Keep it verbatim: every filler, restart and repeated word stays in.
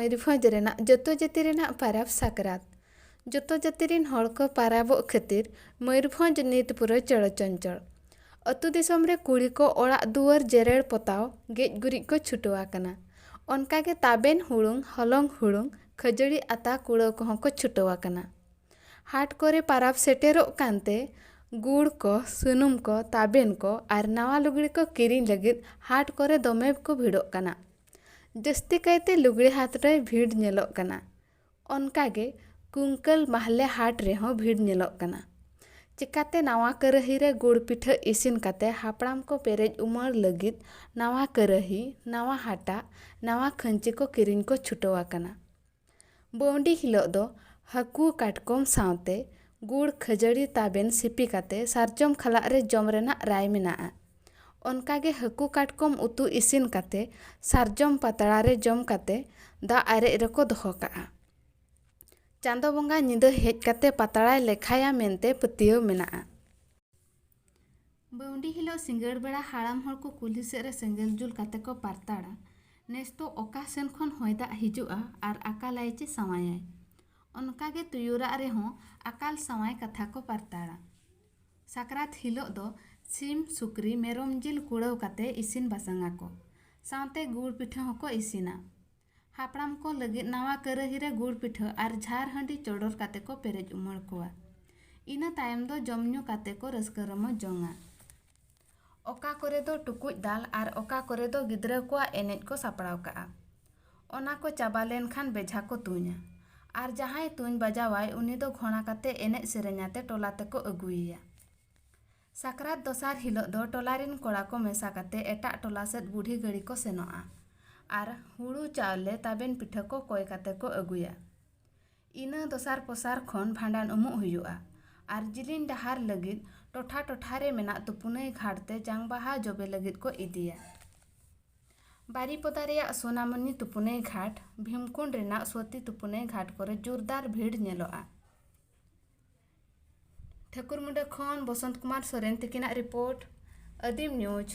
ᱢᱚᱭᱩᱨᱵᱷᱚᱸᱡᱽ ᱨᱮᱱᱟᱜ ᱡᱚᱛᱚ ᱡᱟᱹᱛᱤ ᱨᱮᱱᱟᱜ ᱯᱟᱨᱟᱵᱽ ᱥᱟᱠᱨᱟᱛ᱾ ᱡᱚᱛᱚ ᱡᱟᱹᱛᱤ ᱨᱮᱱ ᱦᱚᱲ ᱠᱚ ᱯᱟᱨᱟᱵᱚᱜ ᱠᱷᱟᱹᱛᱤᱨ ᱢᱚᱭᱩᱨᱵᱷᱚᱸᱡᱽ ᱱᱤᱛ ᱯᱩᱨᱟᱹ ᱪᱚᱲᱚᱪᱚᱧᱪᱚᱲ᱾ ᱟᱹᱛᱩ ᱫᱤᱥᱚᱢ ᱨᱮ ᱠᱩᱲᱤ ᱠᱚ ᱚᱲᱟᱜ ᱫᱩᱣᱟᱹᱨ ᱡᱮᱨᱮᱲ ᱯᱚᱛᱟᱣ, ᱜᱮᱡ ᱜᱩᱨᱤᱡ ᱠᱚ ᱪᱷᱩᱴᱟᱹᱣ ᱟᱠᱟᱱᱟ᱾ ᱚᱱᱠᱟ ᱜᱮ ᱛᱟᱵᱮᱱ ᱦᱩᱲᱩᱝ, ᱦᱚᱞᱚᱝ ᱦᱩᱲᱩᱝ, ᱠᱷᱟᱹᱡᱟᱹᱲᱤ ᱟᱛᱟ ᱠᱩᱲᱟᱹᱣ ᱠᱚᱦᱚᱸ ᱠᱚ ᱪᱷᱩᱴᱟᱹᱣ ᱟᱠᱟᱱᱟ᱾ ᱦᱟᱴ ᱠᱚᱨᱮ ᱯᱟᱨᱟᱵᱽ ᱥᱮᱴᱮᱨᱚᱜ ᱠᱟᱱᱛᱮ ᱜᱩᱲ ᱠᱚ, ᱥᱩᱱᱩᱢ ᱠᱚ, ᱛᱟᱵᱮᱱ ᱠᱚ ᱟᱨ ᱱᱟᱣᱟ ᱞᱩᱜᱽᱲᱤ ᱠᱚ ᱠᱤᱨᱤᱧ ᱞᱟᱹᱜᱤᱫ ᱦᱟᱴ ᱠᱚᱨᱮ ᱫᱚᱢᱮ ᱠᱚ ᱵᱷᱤᱲᱚᱜ ᱠᱟᱱᱟ᱾ ᱡᱟᱹᱥᱛᱤ ᱠᱟᱭᱛᱮ ᱞᱩᱜᱽᱲᱤ ᱦᱟᱴ ᱨᱮ ᱵᱷᱤᱲ ᱧᱮᱞᱚᱜ ᱠᱟᱱᱟ᱾ ᱚᱱᱠᱟ ᱜᱮ ᱠᱩᱝᱠᱟᱹᱞ ᱢᱟᱦᱞᱮ ᱦᱟᱴ ᱨᱮᱦᱚᱸ ᱵᱷᱤᱲ ᱧᱮᱞᱚᱜ ᱠᱟᱱᱟ᱾ ᱪᱮᱠᱟᱛᱮ ᱱᱟᱣᱟ ᱠᱟᱹᱨᱟᱹᱦᱤ ᱨᱮ ᱜᱩᱲ ᱯᱤᱴᱷᱟᱹ ᱤᱥᱤᱱ ᱠᱟᱛᱮ ᱦᱟᱯᱲᱟᱢ ᱠᱚ ᱯᱮᱨᱮᱡ ᱩᱢᱟᱹᱲ ᱞᱟᱹᱜᱤᱫ ᱱᱟᱣᱟ ᱠᱟᱹᱨᱟᱹᱦᱤ, ᱱᱟᱣᱟ ᱦᱟᱴᱟᱜ, ᱱᱟᱣᱟ ᱠᱷᱟᱹᱧᱪᱤ ᱠᱚ ᱠᱤᱨᱤᱧ ᱠᱚ ᱪᱷᱩᱴᱟᱹᱣ ᱟᱠᱟᱱᱟ᱾ ᱵᱟᱹᱣᱰᱤ ᱦᱤᱞᱚᱜ ᱫᱚ ᱦᱟᱹᱠᱩ ᱠᱟᱴᱠᱚᱢ ᱥᱟᱶᱛᱮ ᱜᱩᱲ, ᱠᱷᱟᱹᱡᱟᱹᱲᱤ, ᱛᱟᱵᱮᱱ ᱥᱤᱯᱤ ᱠᱟᱛᱮ ᱥᱟᱨᱡᱚᱢ ᱠᱷᱟᱞᱟᱜ ᱨᱮ ᱡᱚᱢ ᱨᱮᱱᱟᱜ ᱨᱟᱭ ᱢᱮᱱᱟᱜᱼᱟ᱾ ᱚᱱᱠᱟᱜᱮ ᱦᱟᱹᱠᱩ ᱠᱟᱴᱠᱚᱢ ᱩᱛᱩ ᱤᱥᱤᱱ ᱠᱟᱛᱮ ᱥᱟᱨᱡᱚᱢ ᱯᱟᱛᱲᱟ ᱨᱮ ᱡᱚᱢ ᱠᱟᱛᱮ ᱫᱟᱜ ᱟᱨᱮᱡ ᱨᱮᱠᱚ ᱫᱚᱦᱚ ᱠᱟᱜᱼᱟ᱾ ᱪᱟᱸᱫᱚ ᱵᱚᱸᱜᱟ ᱧᱤᱫᱟᱹ ᱦᱮᱡ ᱠᱟᱛᱮ ᱯᱟᱛᱲᱟᱭ ᱞᱮᱠᱷᱟᱭᱟ ᱢᱮᱱᱛᱮ ᱯᱟᱹᱛᱭᱟᱹᱣ ᱢᱮᱱᱟᱜᱼᱟ᱾ ᱵᱟᱹᱣᱰᱤ ᱦᱤᱞᱚᱜ ᱥᱤᱸᱜᱟᱹᱲ ᱵᱮᱲᱟ ᱦᱟᱲᱟᱢ ᱦᱚᱲ ᱠᱚ ᱠᱩᱞᱦᱤ ᱥᱮᱫ ᱨᱮ ᱥᱮᱸᱜᱮᱞ ᱡᱩᱞ ᱠᱟᱛᱮ ᱠᱚ ᱯᱟᱨᱛᱟᱲᱟ᱾ ᱱᱮᱥ ᱫᱚ ᱚᱠᱟ ᱥᱮᱱ ᱠᱷᱚᱱ ᱦᱚᱭ ᱫᱟᱜ ᱦᱤᱡᱩᱜᱼᱟ ᱟᱨ ᱟᱠᱟᱞᱟᱭ ᱪᱮ ᱥᱟᱶᱟᱭᱟᱭ᱾ ᱚᱱᱠᱟ ᱜᱮ ᱛᱩᱭᱩ ᱨᱟᱜ ᱨᱮᱦᱚᱸ ᱟᱠᱟᱞ ᱥᱟᱶᱟᱭ ᱠᱟᱛᱷᱟ ᱠᱚ ᱯᱟᱨᱛᱟᱲᱟ᱾ ᱥᱟᱠᱨᱟᱛ ᱦᱤᱞᱚᱜ ᱫᱚ ᱥᱤᱢ, ᱥᱩᱠᱨᱤ, ᱢᱮᱨᱚᱢ ᱡᱤᱞ ᱠᱩᱲᱟᱹᱣ ᱠᱟᱛᱮ ᱤᱥᱤᱱ ᱵᱟᱥᱟᱝ ᱟᱠᱚ᱾ ᱥᱟᱶᱛᱮ ᱜᱩᱲ ᱯᱤᱴᱷᱟᱹ ᱦᱚᱸᱠᱚ ᱤᱥᱤᱱᱟ᱾ ᱦᱟᱯᱲᱟᱢ ᱠᱚ ᱞᱟᱹᱜᱤᱫ ᱱᱟᱣᱟ ᱠᱟᱹᱨᱟᱹᱦᱤ ᱨᱮ ᱜᱩᱲ ᱯᱤᱴᱷᱟᱹ ᱟᱨ ᱡᱷᱟᱨ ᱦᱟᱺᱰᱤ ᱪᱚᱰᱚᱨ ᱠᱟᱛᱮ ᱠᱚ ᱯᱮᱨᱮᱡ ᱩᱢᱟᱹᱲ ᱠᱚᱣᱟ᱾ ᱤᱱᱟᱹ ᱛᱟᱭᱚᱢ ᱫᱚ ᱡᱚᱢ ᱧᱩ ᱠᱟᱛᱮ ᱠᱚ ᱨᱟᱹᱥᱠᱟᱹ ᱨᱚᱢᱚᱡᱽ ᱡᱚᱝᱟ᱾ ᱚᱠᱟ ᱠᱚᱨᱮ ᱫᱚ ᱴᱩᱠᱩᱡ ᱫᱟᱞ ᱟᱨ ᱚᱠᱟ ᱠᱚᱨᱮ ᱫᱚ ᱜᱤᱫᱽᱨᱟᱹ ᱠᱚᱣᱟᱜ ᱮᱱᱮᱡ ᱠᱚ ᱥᱟᱯᱲᱟᱣ ᱠᱟᱜᱼᱟ᱾ ᱚᱱᱟ ᱠᱚ ᱪᱟᱵᱟ ᱞᱮᱱᱠᱷᱟᱱ ᱵᱮᱡᱷᱟ ᱠᱚ ᱛᱩᱧᱟ᱾ ᱟᱨ ᱡᱟᱦᱟᱸᱭ ᱛᱩᱧ ᱵᱟᱡᱟᱣᱟᱭ, ᱩᱱᱤ ᱫᱚ ᱜᱷᱚᱬᱟ ᱠᱟᱛᱮ ᱮᱱᱮᱡ ᱥᱮᱨᱮᱧ ᱟᱛᱮ ᱴᱚᱞᱟ ᱛᱮᱠᱚ ᱟᱹᱜᱩᱭᱮᱭᱟ᱾ ᱥᱟᱠᱨᱟᱛ ᱫᱚᱥᱟᱨ ᱦᱤᱞᱚᱜ ᱫᱚ ᱴᱚᱞᱟ ᱨᱤᱱ ᱠᱚᱲᱟ ᱠᱚ ᱢᱮᱥᱟ ᱠᱟᱛᱮ ᱮᱴᱟᱜ ᱴᱚᱞᱟ ᱥᱮᱫ ᱵᱩᱰᱷᱤ ᱜᱟᱹᱲᱤ ᱠᱚ ᱥᱮᱱᱚᱜᱼᱟ ᱟᱨ ᱦᱩᱲᱩ ᱪᱟᱣᱞᱮ ᱛᱟᱵᱮᱱ ᱯᱤᱴᱷᱟᱹ ᱠᱚ ᱠᱚᱭ ᱠᱟᱛᱮ ᱠᱚ ᱟᱹᱜᱩᱭᱟ᱾ ᱤᱱᱟᱹ ᱫᱚᱥᱟᱨ ᱯᱚᱥᱟᱨ ᱠᱷᱚᱱ ᱵᱷᱟᱸᱰᱟᱱ ᱩᱢᱩᱜ ᱦᱩᱭᱩᱜᱼᱟ ᱟᱨ ᱡᱤᱞᱤᱧ ᱰᱟᱦᱟᱨ ᱞᱟᱹᱜᱤᱫ ᱴᱚᱴᱷᱟ ᱴᱚᱴᱷᱟ ᱨᱮ ᱢᱮᱱᱟᱜ ᱛᱩᱯᱩᱱᱟᱹᱭ ᱜᱷᱟᱴ ᱛᱮ ᱡᱟᱝ ᱵᱟᱦᱟ ᱡᱚᱵᱮ ᱞᱟᱹᱜᱤᱫ ᱠᱚ ᱤᱫᱤᱭᱟ᱾ ᱵᱟᱨᱤᱯᱚᱫᱟ ᱨᱮᱭᱟᱜ ᱥᱳᱱᱟᱢᱚᱱᱤ ᱛᱩᱯᱩᱱᱟᱹᱭ ᱜᱷᱟᱴ, ᱵᱷᱤᱢᱠᱩᱸᱰ ᱨᱮᱱᱟᱜ ᱥᱚᱛᱤ ᱛᱩᱯᱩᱱᱟᱹᱭ ᱜᱷᱟᱴ ᱠᱚᱨᱮ ᱡᱳᱨᱫᱟᱨ ᱵᱷᱤᱲ ᱧᱮᱞᱚᱜᱼᱟ᱾ ᱴᱷᱟᱹᱠᱩᱨᱢᱩᱸᱰᱟᱹ ᱠᱷᱚᱱ ᱵᱚᱥᱚᱱᱛ ᱠᱩᱢᱟᱨ ᱥᱚᱨᱮᱱ ᱛᱤᱠᱤᱱᱟᱜ ᱨᱤᱯᱳᱨᱴ, ᱟᱹᱫᱤᱢ ᱱᱤᱭᱩᱡᱽ᱾